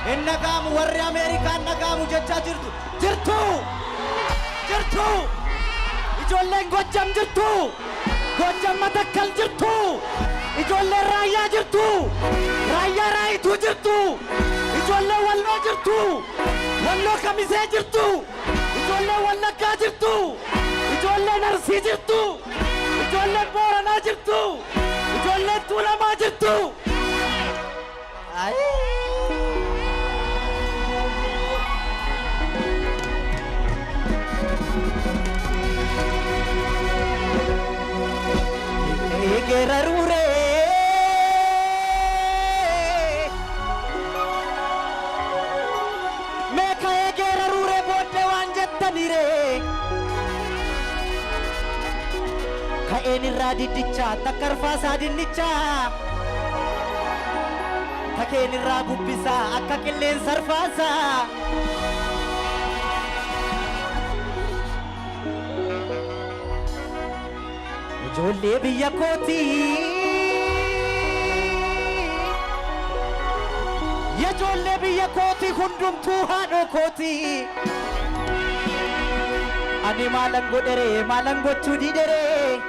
Hin dhaga'amu warri Ameerikaan dhaga'amu jechaa jirtu. Jirtu! Jirtu! Ijoolleen Gojjam jirtu! Gojjam Matakkal jirtu! Ijoolleen Raayyaa jirtu! Raayyaa Raayituu jirtu! Ijoolleen Walloo jirtu! Walloo Kamisee jirtu! Ijoolleen Wallaggaa jirtu! Ijoolleen Arsii jirtu! Ijoolleen Booranaa jirtu! Ijoolleen Tuulamaa jirtu! Geerarure mee ka'ee geerarure booddee waan jettanire ka'een irraa diddichaa takka arfaasaa dinnichaa takeen irraa bubbisaa akka qilleensa arfaasaa. Ijoollee biyya kootii. Ijoollee biyya kootii hundumtuu haadhoo kootii. Ani maalan godheree maalan gochuu dideree.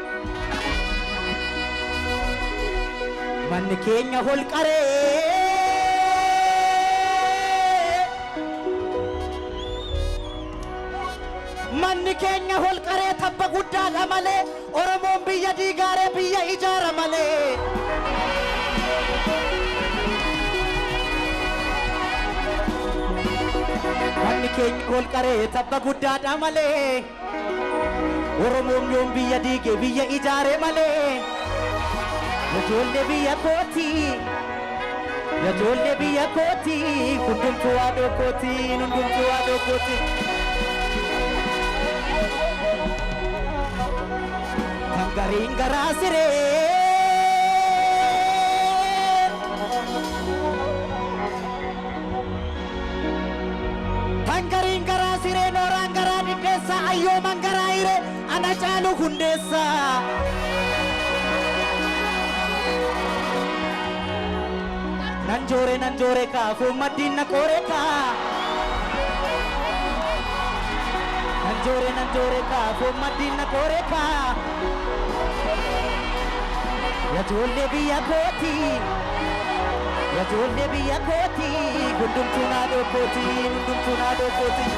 Manni keenya holqaree. Manni keenya holqaree tabba guddaadha malee Oromoon biyya diigaaree biyya ijaara malee. Manni keenya holqaree tabba guddaadha malee Oromoon yoom biyya diige biyya ijaare malee. Ijoollee biyya kootii. Ijoollee biyya kootii hundumtuu haadhoo kootii hundumtuu haadhoo kootii. Kan gariin garaa siree. Kan gariin garaa siree nooraan garaa dhidheessa ayyooman garaa hiree ana caalu hundeessa. Nan joore nan joore kaa foon maddiin na qoore kaa. Nan joore nan joore kaa foon maddiin na qoore kaa. Ijoollee biyya kootii. Ijoollee biyya kootii hundumtuu naadhoo kootii hundumtuu naadhoo kootii.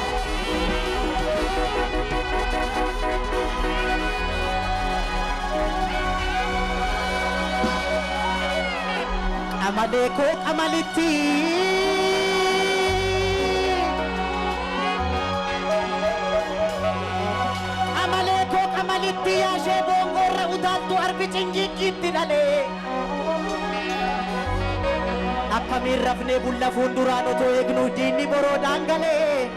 Qamalee koo qamalitti. Qamalee koo qamalitti yaashee boongoorra utaaltu arbi cingiiggiitti dhalee. Akkamiin rafnee bulla fuulduraan otoo eegnu diinni boroodhaan galee.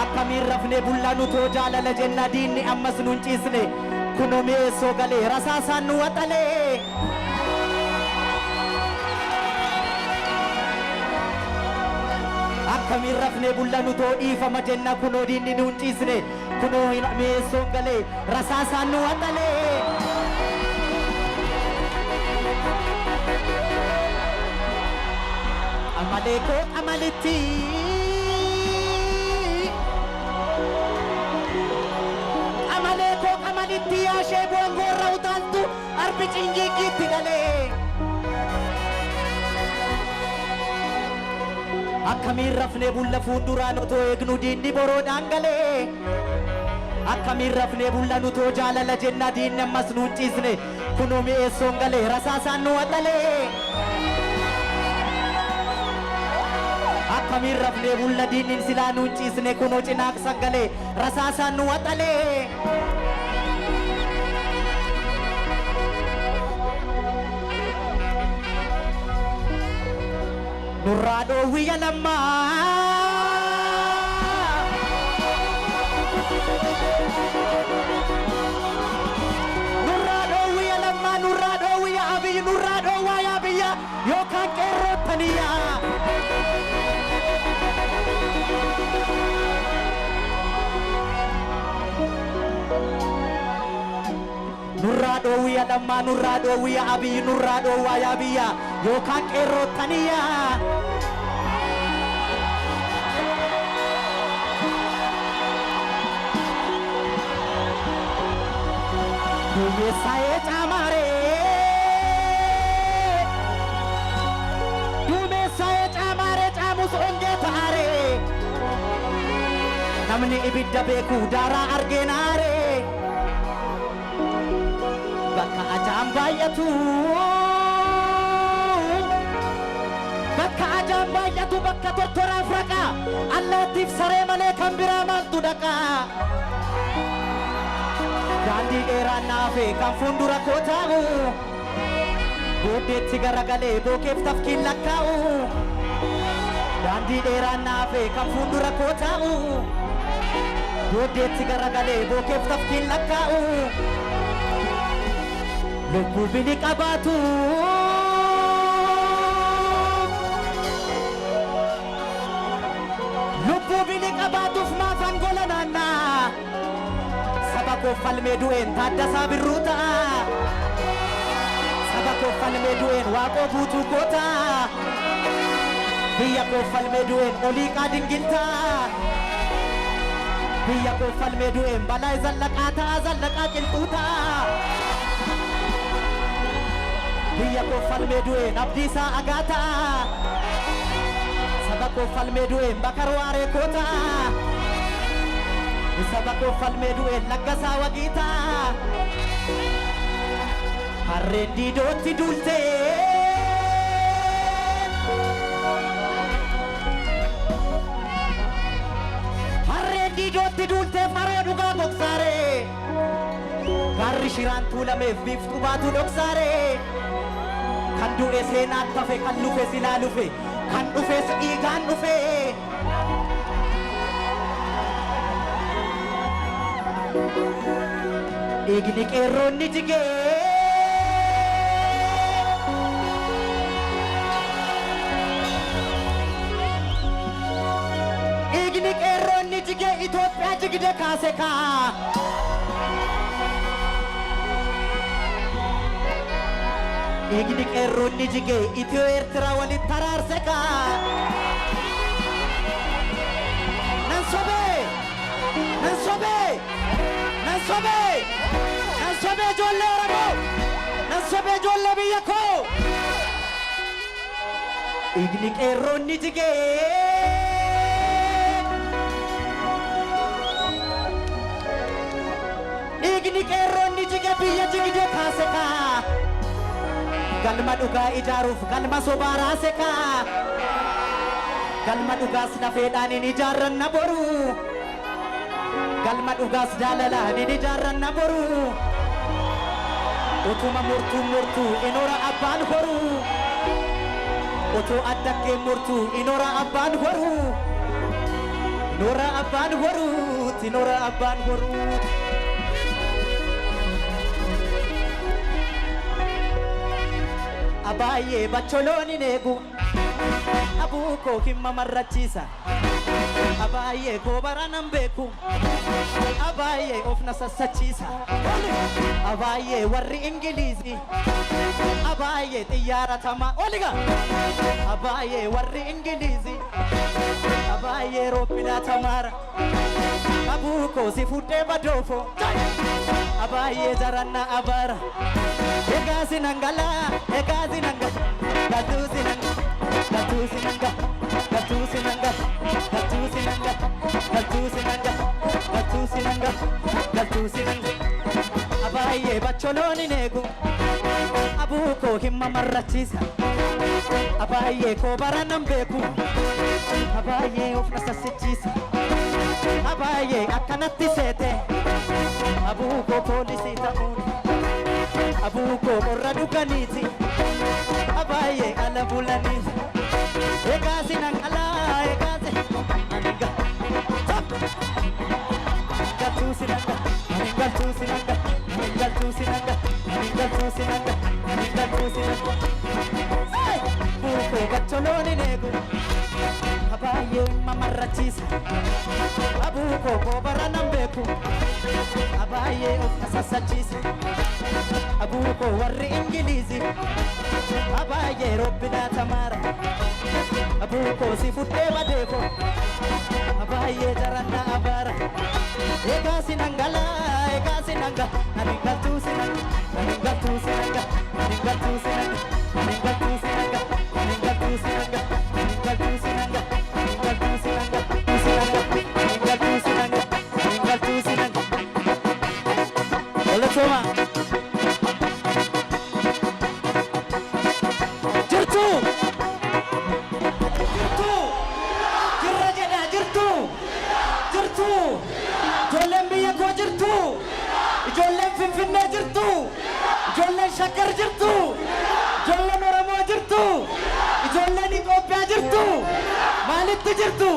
Akkamiin rafnee bulla nutoo jaalala jenna diinni ammas nun ciisne kunoo mi'eessoo galee rasaasaan nu waxalee. Akkamiin rafnee bulla nutoo dhiifama jenna kunoo diinni nun ciisne kunoo mi'eessoon galee rasaasaan nu waxalee. Qamalee koo qamalitti. Qamalee koo qamalitti yaashee boongoorra utaaltu arbi cingiiggiitti dhalee. Akkamiin rafnee bulla fuulduraan otoo eegnu diinni boroodhaan galee. Akkamiin rafnee bulla nutoo jaalala jenna diinni ammas nuun ciisne kunoo mi'eessoon galee rasaasaan nu waxalee. Akkamiin rafnee bulla diinni silaa nuun ciisne kunoo cinaaqsan galee rasaasaan nu waxalee. Nurraa dhoowwiyya lammaa. Nurraa dhoowwiyya lammaa nurraa dhoowwiyya Abiyyi nurraa dhoowwaa yaa biyya yookaan qeerroottaniyyaa. Nurraa dhoowwiya Lammaa nurraa dhoowwiya Abiyyi nurraa dhoowwaa yaa biyya yookaan qeerroottaniya. Duumessaa'ee caamaaree duumessaa'ee caamaaree caamus ongee ta'aaree namni ibidda beeku daaraa argeenaaree bakka ajaan baay'atu bakka ajaan baay'atu bakka tortoraaf raqa allaattiif saree malee kan biraa maaltu dhaqa. Daandii dheeraan naafe kan fuuldura koo taa'u booddeetti garagalee bookeef tafkiin lakkaa'u. Daandii dheeraan naafe kan fuuldura koo taa'u booddeetti garagalee bookeef tafkiin lakkaa'u. Lubbuu bili qabaatu lubbuu bili qabaatuuf maaf angola naannaa. Saba koo falmee du'een Taaddasaa Birruu ta'a. Saba koo falmee du'een Waaqoo Guutuu koo ta'a. Biyya koo falmee du'een Oliiqaa Dingil ta'a. Biyya koo falmee du'een Balaa Zallaqaa ta'a Zallaqaa Qilxuu ta'a. Biyya koo falmee du'een Abdiisaa Agaa ta'a. Saba koo falmee du'een Bakar Waaree koo ta'a. Saba koo falmee du'een Laggasaa Wagii ta'a. Harreen diidootti duultee harreen diidootti duultee faroo dhugaa gogsaaree gaarri shiraan tuulameef biiftuu baatu dhoksaaree kan du'e seenaan tafe kan lufe silaa lufe kan dhufes dhiigaan dhufe. Dhiigni qeerroonni jigee dhiigni qeerroonni jigee Itoophiyaa jigde kaase kaa. Dhiigni qeerroonni jigee Itiyoo Eertiraa walitti araarse kaa. Nan sobee nan sobee nan sobee nan sobee ijoollee Oromoo nan sobee ijoollee biyya koo. Dhiigni qeerroonni jigee dhiigni qeerroonni jigee biyya jigde kaase kaa. Galma dhugaa ijaaruuf galma sobaa raase kaa. Galma dhugaas lafeedhaan hin ijaarranna boru. Galma dhugaas jaalalaan hin ijaarranna boru. Utuma murtuu murtuu inoora abbaan horu. Utuu addaggeen murtuu inoora abbaan horu. Inoora abbaan horu inoora abbaan horu. Abaayyee bacholoon hin eegu abuu koo hin mamarrachiisa. Abaayyee koo bara nan beeku abaayyee of na sassachiisa. Abaayyee warri Ingiliizii abaayyee xiyyaara tamaa oliga. Abaayyee warri Ingiliizii abaayyee roobbinaa tamaara. Abuu koo si fuudhee badoofo abaayyee jaranna abaara. Egaa sinangala egaa sinanga galtuu sinanga galtuu sinanga galtuu sinanga galtuu sinanga galtuu sinanga galtuu sinanga galtuu sinanga. Abaayyee bacholoon hin eegu abuu koo hin mamarrachiisa. Abaayyee koo bara nan beeku abaayyee of na sassichiisa. Abaayyee akkanatti seete abuu koo poolisii ta'uun abuu koo qorra dhuganiiti abaayyee ala bulaniiti. Egaa sinangalaa egaa sinanga galtuu sinanga galtuu sinanga galtuu sinanga galtuu sinanga galtuu sinanga. Abuu koo bacholoon hin eegu abaayyee Marrachiisa. Abuu koo koobara nan beeku. Abaayyee of kasassachiisa. Abuu koo warri Ingiliizi. Abaayyee robbinaa tamaara. Abuu koo si fudhee badeeko. Abaayyee jaranna abaara. Egaa sinangala, egaa sinanga, ani galtuu sinanga, ani galtuu sinanga, ani galtuu sinanga, ani galtuu sinanga, ani galtuu sinanga, ani galtuu sinanga, ani galtuu sinanga, sinanga, ani galtuu sinanga, ani galtuu sinanga. Galatooma. Jirtu. Jirtu. Jirra jedhaa jirtu. Jirtu. Ijoolleen biyya koo jirtu. Ijoolleen Finfinnee jirtu. Ijoolleen Shaggar jirtu. Ijoolleen Oromoo jirtu. Ijoolleen Itoophiyaa jirtu. Maalitti jirtu?